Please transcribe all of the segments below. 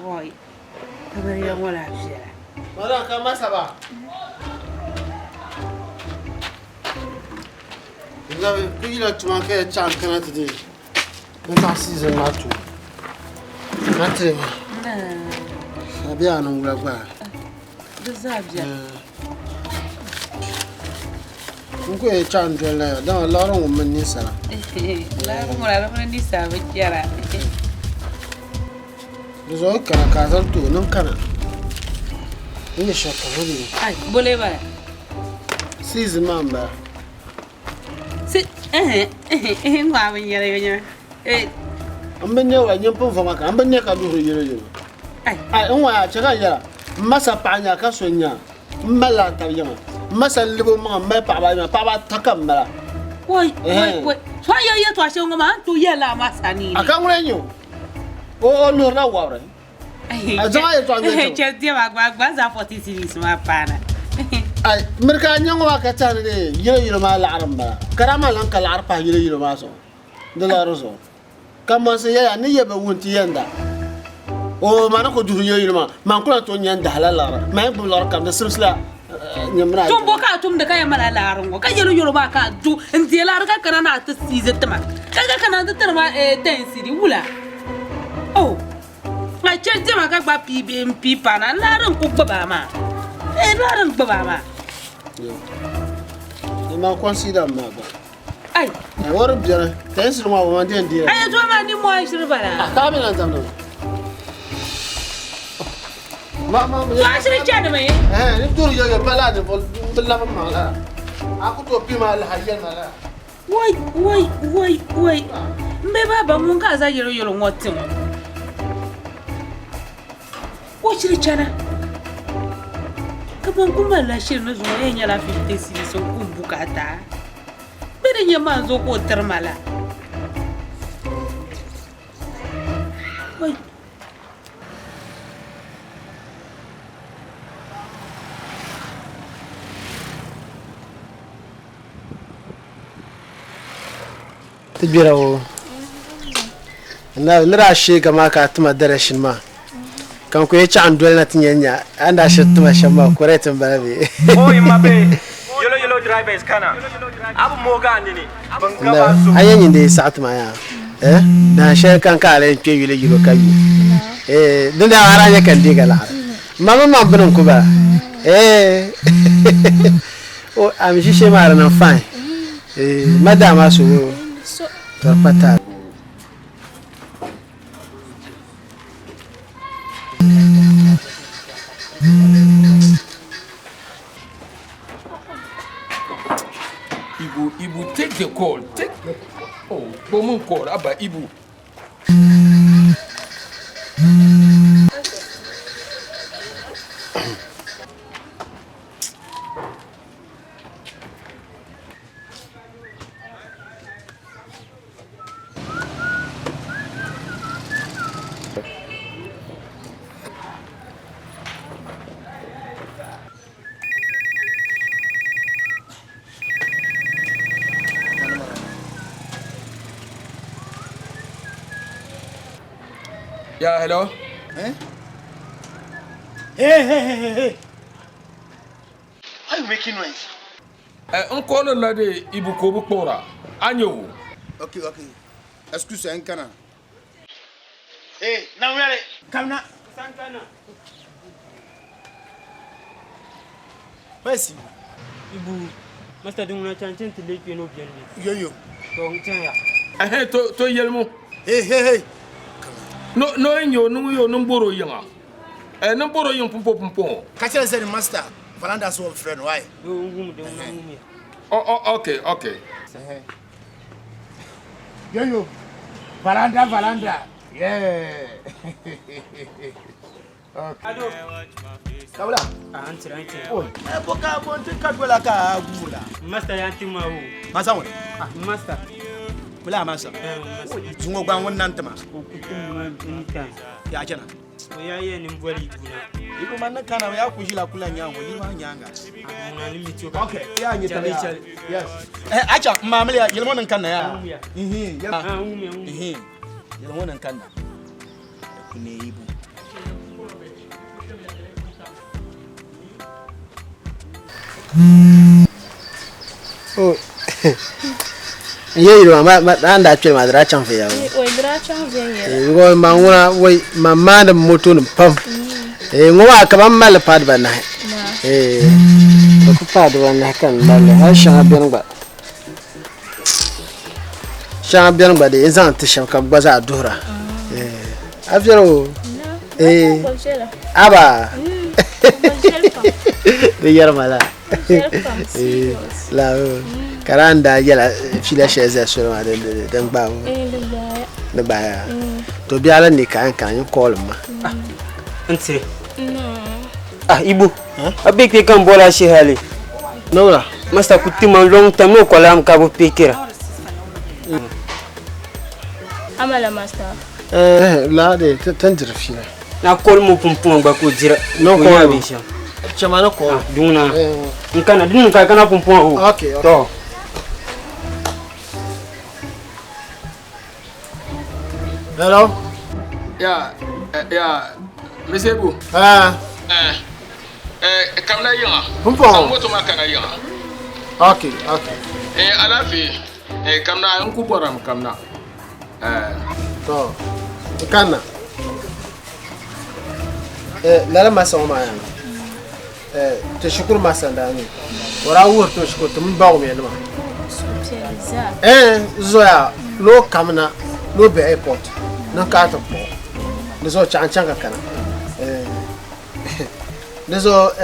Oi, kamariya ŋɔ lahi viɛla. Madam, ka ma saba. Nabi, ku yila tuma ka ya chaŋ kana ti di n zaɣ season maa tu. Na tiri ma. A be a niŋ wula gba? Di zaa bɛ. N ku yɛn chaŋ doli la ya dama liɣiri ŋun mini ninsala. Liɣiri ŋuna di mini ninsala bi chɛra. Di zuɣu yi kana ka a zaŋ ti o niŋ kana. N ni shɛli ka bi. Ai, bole bala. Season maa n bala. Si, ehe, ehe, ehe, n ŋmaa bi nyɛla yo nyɛma. Eh. N bi nyɛ wa nyɛ pun vɔma ka n bi nyɛ ka luhiri yɛlo yɛlo. Ai. Ai, n ŋmaa chɛ ka n yɛra n ma sa paɣa nya ka so nya n malila a tabi yiŋa n ma sa libi o maŋa n mali paɣaba ayi maa paɣaba ata ka n mala. Woi, woi, woi. So a yɛli yɛltɔɣa shɛli ŋɔ maa a ni tooi yɛlila a ma sa ni. A ka ŋuni n-nyɛ o? O o luhirila wabiri. A zaŋ a yɛltɔɣa ŋmɛ Chɛ diɛma gba gba zaa 40 cedis maa paana. Ai, miri ka a nya ŋɔ maa ka tɛhi ni yilo yilo maa laɣiri m-bala. Ka daa maa lan ka laɣiri pahi yilo yilo maa zuɣu. Di liɣiri zuɣu. Ka mɔnsi yɛliya ni yɛ bi wun ti yɛn da. O ma ni ku duhi yilo yilo maa, man ku lan tooi nya n-dahi la liɣiri. Man yi gbubi liɣiri kam di simsila nyimina. Tum bo ka a tumdi ka yɛn mali a laɣiri ŋɔ, ka yɛlo yɛlo maa ka a du n-deei laɣiri ka kana ni a ti siizi ti ma, ka ka kana nti tiri ma 10 cedi wula? Oh! A chɛ diɛma ka gba pii bee m-pii paana, n laɣiri n-ku gbubi a maa. Eh, n laɣiri n-gbubi a maa. Ni man consider m maa gba. Ai. Wari biɛni, 10 cedi maa man di yɛn deei. A yɛltɔɣa maa nimmohi shiri bala. Ah, ka a mi lan damdi ma. To a shiri chanimi? Eh, ni duri yɛyɛ pa laa ni bi labi maŋ la. A ku tooi pii ma lahi yɛli ma la. Woi, woi, woi, woi. M be baaba ŋun ka a za yɛlo yɛlo ŋɔ ti ŋɔ. O shiri chana. Ka ban ku malila shiri ni zuŋɔ yɛn nyɛla 50 cedis n ku bukaata. Bɛ di nyɛ man zo ka o tiri ma la. Woi. Ti gbira o ni daa sheega maa ka a tima direction maa ka n ku yɛn chaɣ n doli na ti nya nya a ni daa shiri tima shɛm maa correct n bala bee a yɛn nyin dee saɣi tima yaa eh dan shɛli kan ka a lee kpe yuli yilo ka yu eh din daa a daa nya ka n deega laɣiri ma mi maŋ bini n ku bala eh o a mi ʒishee maa di niŋ fine eh ma daa maa so ka di pa taai. Ibu, Ibu, take the call. Take. Oh, Bomun call. Abba, Ibu. Yeah, hello? Eh? Hey, hey, hey, hey, hey. Why you making noise? Eh, n call la de Ibu ko bu kpora. Anyo. Okay, okay. Excuse me, kana. Hey, now where? Come now. Sankana. Where is Ibu? Ibu, Master Dunguna chan chan ti le kpe no biɛni be. Yo yo. To n chan ya. Eh, to to yelmo. Hey, hey, hey. No no nyo no yo no boro yiŋa. Eh, no boro yiŋ pumpo pumpo. Ka kyerɛ sɛ ne master Valanda so wɔmfrɛ no why? Yo n wum de n wum ya. Oh, oh, okay, okay. Yo yo. Valanda, Valanda. Yeah. Okay. Kabula. Ah, n tira n tira. Oi. Eh, boka bonte kadwela ka gula. Master ya ti ma wo. Masa wona. Ah, master. Bula masa. Eh, master. Zungo gba won nan tema. O ku tum ma anytime. Ya chana. O ya ye ni mboli Ibu na. Ibu man na kana ya kujila kula nyango, ni ma nyanga. Na ni mi tioka. Okay. Ya nyi Chale ya. chale. Yes. Eh, acha mamle ya yelmo nan kana ya. Wum ya. Mhm. Ah, wum ya wum. Mhm. Yelmo nan kana. Kune Ibu. Oh. N yɛ yili maa ma a ni daa kpɛli maa di daa chaŋ viɛnyɛla. Oi di daa chaŋ viɛnyɛla. Because man ŋuna wai man maandi moto nim pam. Eh ŋɔ maa kaman mali paai dibanahi. Eh di ku paai dibanahi ka n mali hali shɛŋa beni gba. Shɛŋa beni gba dee n zaŋ ti shɛba ka bɛ gba zaa duhira. Eh a viɛli o. Eh aba. Di yɛrima la. La ka di ni daa yɛla fiila shɛli zali soli maa din gbaai di gbaaya to bihi ala ni ka n kana n kooli ma n tiri ah ibu a bɛ kpe ka n bɔla shihali nora masta ku tima long time no kolam ka bu pekira amala masta eh la de tan diri fiila Na koli mo pumpɔŋɔ gba ka o dira. No Ka o nya kɔɔli. binshɛŋ. Chama ni kɔɔli. Ah, duŋna. N kana, di niŋ ka a kana pumpɔŋɔ o. Okay, okay. Tɔ. Hello? Ya, eh, ya, Mr. Ibu. Ah. Eh, eh, kamina yiŋa. Pumpɔŋɔ. Zaŋ moto maa kana yiŋa. Okay, okay. Eh, alaafee. Eh, kamina, n ku bɔrimi kamina. Eh. To, n kanna. Eh, lala masa ŋɔ maa yaa eh, ti shikuru masa n-daa nyɛ o daa wuhiri ti shikuru ti mini Bawumia nima. Eh, zoya ni o kamina ni o be airport ni n kana ti kpuɣi di zuɣu chaɣ n chaŋ ka kana. Eh, Di zuɣu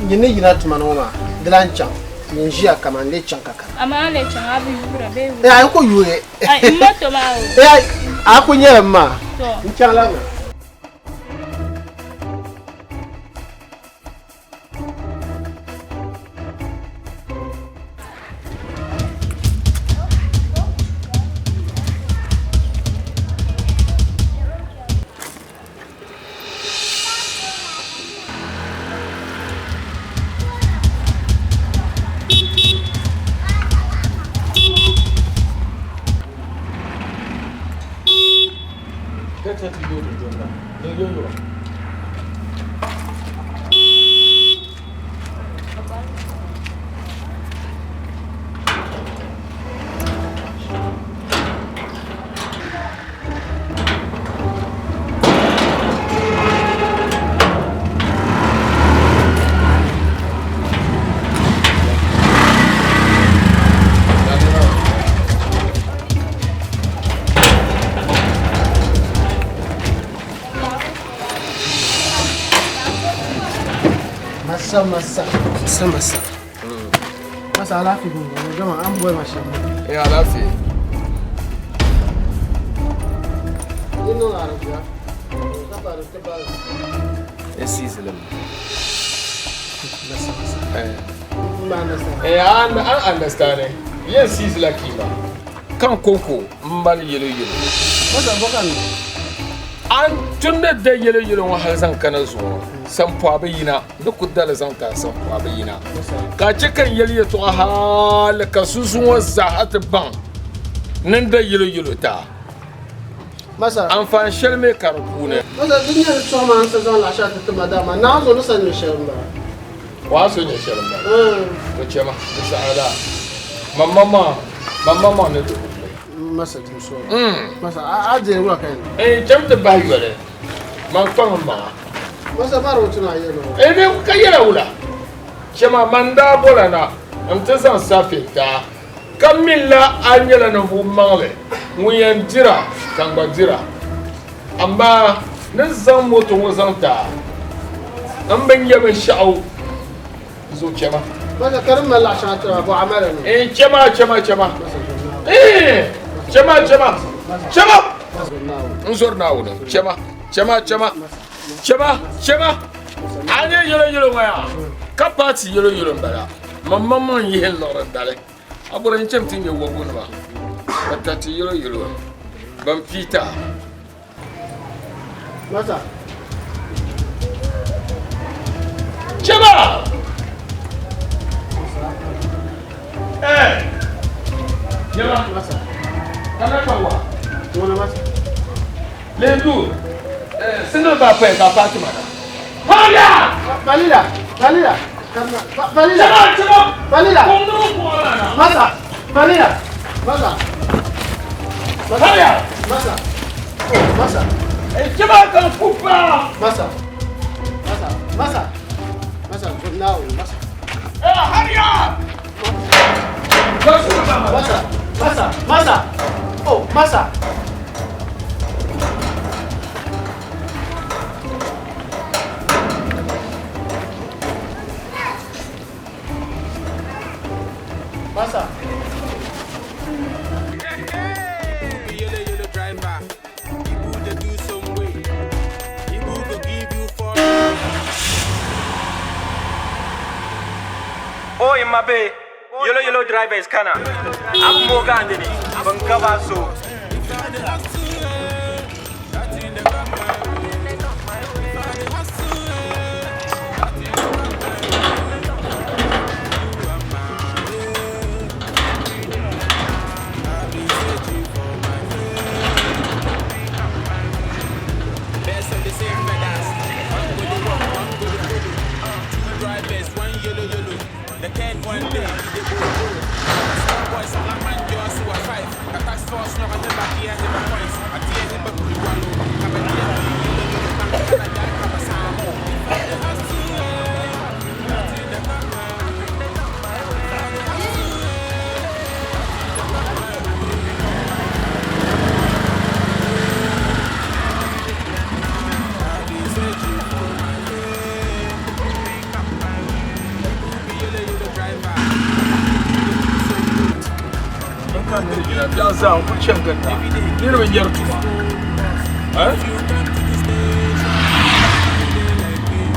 nyin ni yina tuma ni ŋɔ maa, di lan chaŋ. Nyin ʒiya kaman n lee chaŋ ka kana. Amaa a lee chaŋ a bi yuura bee wula? Ee, a yi ku yuui. Ai, m moto maa o. Ee, a ku nyɛli m maa. Tɔ. N chaŋla na. Masa masa masa masa masa alaafee bɛ n gama an boli ma shɛm. Eh, alaafee. Eh, I understand. Eh. Yes, he's lucky ma. Kan koko mbali yelo yelo. An tun ni da yelo yelo ŋɔ hali zaŋ kana zuɣu sampɔɣu bi yina ni ku dali zaŋ ti a sampɔɣu bi yina ka a chɛ ka n yɛli yɛtɔɣa hali ka sunsuun ŋɔ zaaha ti baŋ ni n da yelo yelo ti a. Masa. Anfaani shɛli mi ka di puuni. Masa, di nyɛ di sɔɣi maa n sa zaŋ laɣ shɛli ti ti ma dama naa zo ni sa nyɛ shɛli m-bala. Waa so nyɛ shɛli m-bala. To chɛ ma, di saha daa. Mammaŋmaŋ, mammaŋmaŋ ni ti wum li. Masa, dim sɔɣi. Masa, a deeri wula ka yɛn niŋ? Ee, cham ti bahi yoli. Man kpaŋ m maŋa. Masa, mari o ti na yɛli o. Ee, di ka yɛla wula? Chɛ ma, man daa bɔla na nti zaŋ safe ti a. Ka mi la a nyɛla ninvuɣ maŋli ŋun yɛn dira ka n gba dira. Amaa ni zaŋ moto ŋɔ zaŋ ti a, m bi nya binshɛɣu zuɣu chɛ ma. Ɛɛn, chɛ ma, chɛ ma, chɛ ma. Ɛɛn, chɛ ma, chɛ ma, chɛ ma. N zɔri Naawuni, chɛ ma, chɛ ma, chɛ ma, chɛ ma, chɛ ma. A nyɛ yɛlo yɛlo ŋɔ yaa, ka paati yɛlo yɛlo m-bala. Mammaŋmaŋ yihi n liɣiri dali. A bɔri n cham ti nyɛ wɔbigunima ka tariti yɛlo yɛlo ban piita. Chama! Eh! Yɛma! Kana ka wa? Lendu! Eh, single ba pɛ ka Fatima na. Hurry up! Balila! Balila! Falila. Falila. Masa. Falila. Masa. Hurry up. Masa. Oh, Masa. Chema kan kupa. Masa. Masa. Masa. Masa. Now, Masa. Hurry up. Masa. Masa. Masa. Oh, Masa. Masa. Yellow, yellow driver. People they do some way. People go give you four. Oi mabe, yellow yellow driver is kana. Abu moga andini, ban so. Best of the same feathers. One go the walk, one go the follow. Two drivers, one yellow yellow. The third one day, they go go. Small boys, all man girls who are five. The task force, no one ever hear him a voice. I hear him a good one. Come and hear me, yellow yellow, come and die, come and samo. Biya za ku chem ganda. Niraba yɛri tuma. Eh?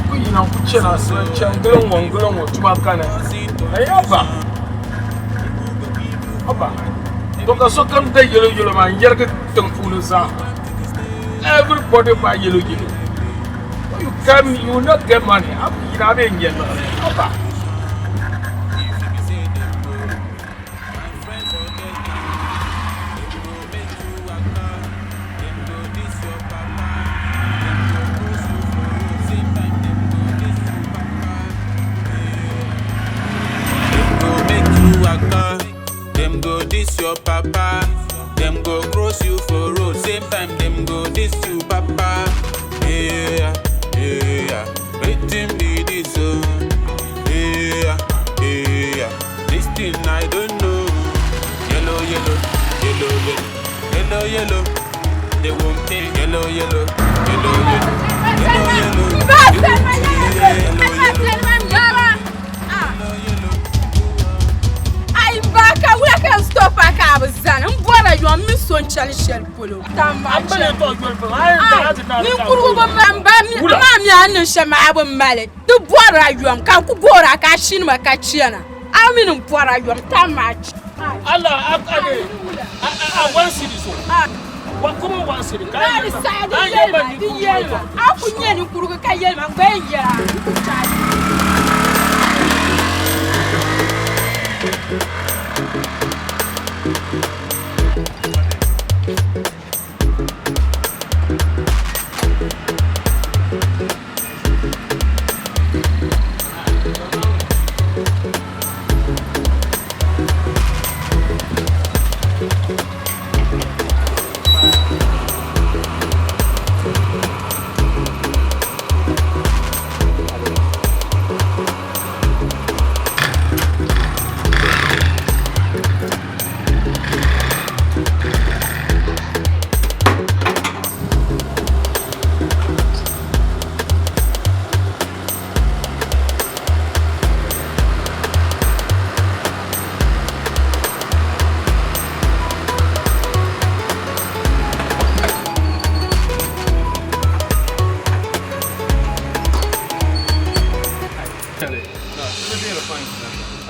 Ku yina ku chena so chem girin ŋɔ girin ŋɔ tuma kani. Ai aba. Aba. To ka sokam da yellow yellow ma yɛrigi tiŋ puuni zaa. Everybody buy yellow yellow. You come, you will not get money. Abu yina be nyɛ Aba. Them go make you waka. Them go this your papa. Them go cross you for road. Same time them go this you papa. Yeah, yeah. Wetin be this oh? Yeah, yeah. This thing I don't know. Yellow, yellow, yellow, yellow, yellow, yellow. They won't pay. Yellow, yellow, yellow, yellow, yellow, yellow. Yellow, yellow. Ai ba ka wula ka n stop a ka bi zani n bɔra yɔm mi so n chani shɛli polo. Ninkurugu bi ma n ba mi maa mi a ni niŋ shɛm maa bi mali ti bɔra yɔm ka n ku goora ka a shinima ka chana a mi ni n bɔra yɔm tam maa chi. Allah ade a one city so. Wa kuma one city. Ka Di saɣa di yɛlima di yɛlima a ku nyɛ ninkurugu ka yɛlima n gba yɛn yɛla n ku chaai.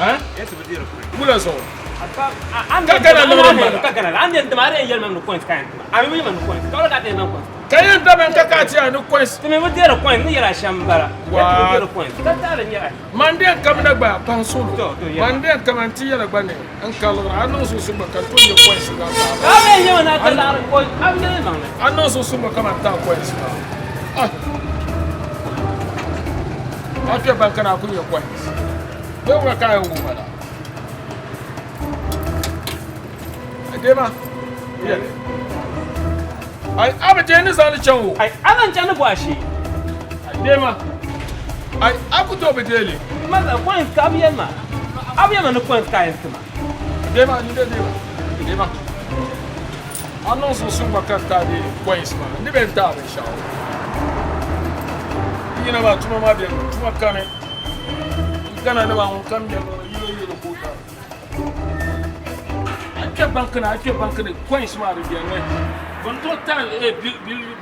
Eh? Wula so. Ka kana lɔgɔ ma. Ka kana an den tama are yɛlma no coins kan tama. Ami mi no coins. Ka wala ka den no coins. Ka yen da ben ka ka ti ani coins. Tumi mo dero coins ni yɛra sham bara. Wa. Wa dero coins. Ka ta re nyɛra. Manden kam na gba pan solo. To, to, yɛlma. Manden kam an ti yɛlɛ gba ne. An ka lɔgɔ an so so ka to ye coins la. Ka me yɛlma na ta la coins. Am ne ma ne. An so so ka ma ta coins la. Ah. A kpɛ bank na a ku nyɛ coins. Bee wula ka a yɛn wuhi ma la? Dema, yɛli. Ai, a bi deei ni zaŋ li chaŋ o. Ai, a zaŋ chaŋ ni bɔhi shee. Ai, dema. Ai, a ku tooi bi deei li. Ma, coins ka a bi yɛli ma. A bi yɛli ma ni coins ka a yɛn ti ma. Dema, ni de dema. Dema. A niŋ suɣusim gba ka n ti a di coins maa. N di bɛ n ti a binshɛɣu. Yina maa tuma maa bɛni, tuma kani. N kana ni maa ŋun kam bɛni yino yino ka o tari. A kpɛ banki ni, a kpɛ banki ni coins maa di bɛni mi. Bɛ ni tooi tari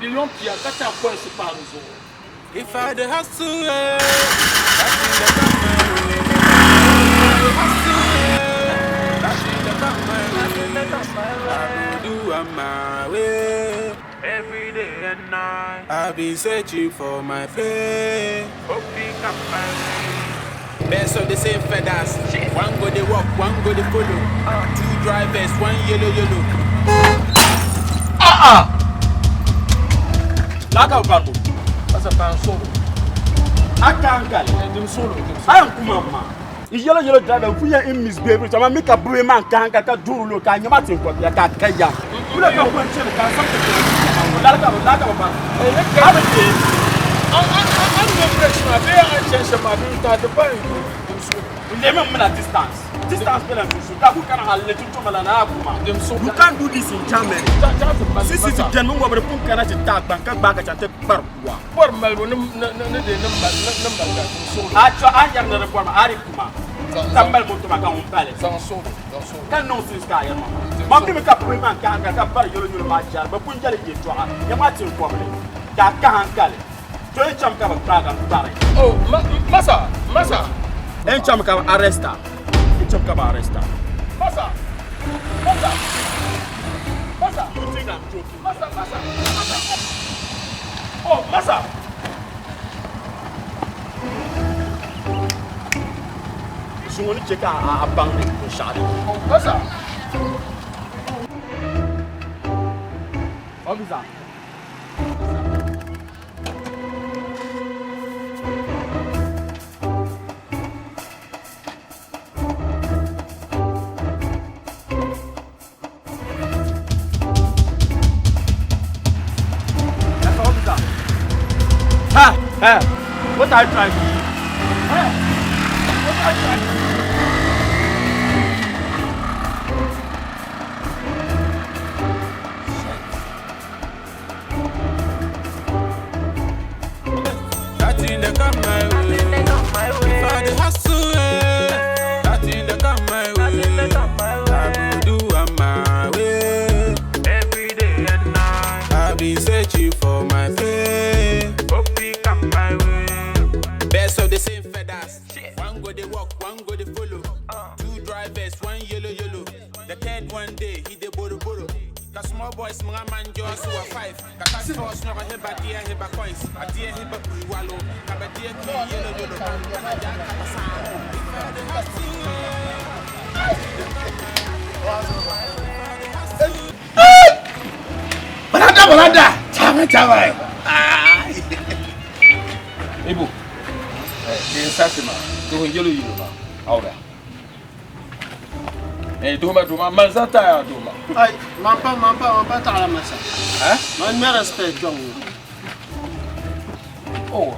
biliɔn pia ka tari coins pahi di zuɣu. If I dey hustle, eh, that thing dey come my way. If I dey hustle, eh, that thing dey come my way. I go do am my way. Every day and night, I be searching for my pay. Hope it come my way. Birds of the same feathers. One go dey walk, one go dey follow. Two drivers, one yellow yellow. Ah ah! Laka barbo. Asa pan solo. Aka ankali. Dim solo, dim solo. Ayan kuma ma. I yellow yellow driver ku ya in misbehave chama mi ka buwe man kan ka ka duru lo ka nyama tin ko ya ka ka ya. Kula ka ko chele ka sa ko. Laka laka ba. Ka be An an an no breaks ma be an chen she ma bi ta de pan dim solo. Lemme mna distance. Distance bela nusu. Ta ku kana halle tutu mala na kuma. You can't do this in Germany. Sisi ti den mo ngobere pun kana ti ta gban ka gba ka chante bar kuwa. Bor malbo ni ni de ni mal ni mal ka dim solo. A cho a yar na bor ma ari kuma. Tambal mo to ma ka on pale. Zan solo, zan solo. Kan nonsense ka yar ma. Ma mi ka pu man ka ka bar yolo yolo ma jar ba pun jale je to ha. Ya ma tin ko ble. Ka ka han kale. To e cham ka ba ka ka bare. Oh, masa, masa. En cham ka arresta. En cham ka ba arresta. Masa. Masa. Masa. You think I'm joking? Masa, masa, masa. Oh, masa. Sungoni che ka a bang ni ko shari. Oh, masa. Officer. Ha! Hey! What are you trying to do? Hey! What are you trying to do? That thing dey come my way. If I dey hustle, eh, that thing dey come my way. I go do am my way. Every day and night, I be searching for my pay. Hope it come my way. Birds of the same feathers. One go dey walk, one go dey follow. Two drivers, one yellow yellow. The third one day, he dey borrow borrow. Ka small boys mga man just who are five. Ka task force no heba dear heba coins. A dear heba kuiwalo. Ka ba dear ki yellow yellow. Ka na ja ka sa. Balada balada. Chama chama. Ibu. Eh, sase ma. To yellow yellow ma. Aura. Eh, doma doma manzata ya doma. Ay, man pa taɣala masa. Eh? Man me respect jong. Oh.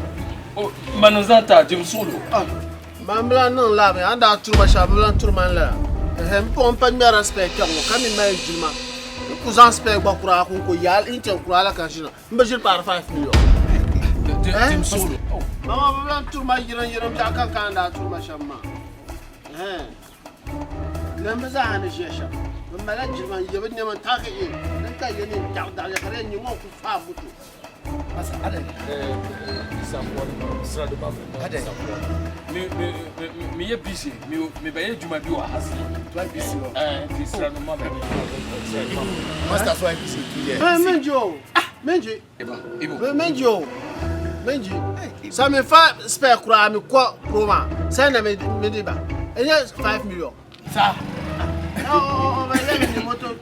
Oh, manzata dim solo. Ah, man bla niŋ laabi, an daa turuma shɛba bi lan turi man lala. Ehe, n pa n pa ŋmɛ respect kpɛŋ ŋɔ ka mi mali jilima. N ku zaŋ spare gba kura kun ko yaal n chɛn kura la ka ʒina. N bi ʒiri paari 5 million. Dim solo. Mama bi lan turuma yirim yirim biɛɣu ka ka an daa turuma shɛm maa. Ehe. Lan bi zaa ni ʒiya shɛm. Bi mala jilima n ye bi nɛma n taagi e n ka ye neen daɣu daɣu ya ka di yɛn nyɛ ŋɔ ku faai moto. Masa ada. Mi ye busy, mi bɛ ye juma bi wa hasi. Try busy o. Eh, ti sira no ma bɛ. Master so busy tu ye. Eh, menji o. Menji. Eba, ibo. Menji o. Menji. Sa mi fa spare kura mi kɔ kuroma. Sɛ na mi mi di ba. Enye 5 million. Sa. Oh, oh, oh, let me moto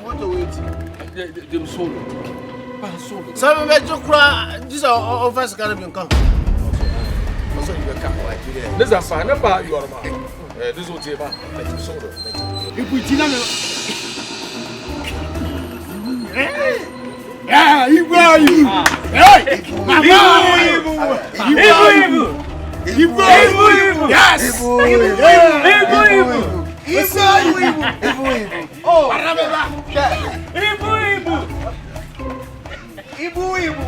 moto wait. Dem solo. Ban solo. Sa mi bɛ ji kura disa o fa sikari bin kan. Ni zaŋ pahi ni pahi yɔri maa. Eh, di zuɣu teema. Suɣulo. Ibu jina mi. Ah, Ibu ayu. Hey! Mama! Ibu, Ibu. Ibu, Ibu. Ibu Ibu, Ibu. Yes! Ibu, Ibu. Ibu Ibu. Ibu Ibu. Oh. Arabeba. Ibu, Ibu. Ibu Ibu.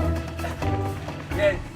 Yes.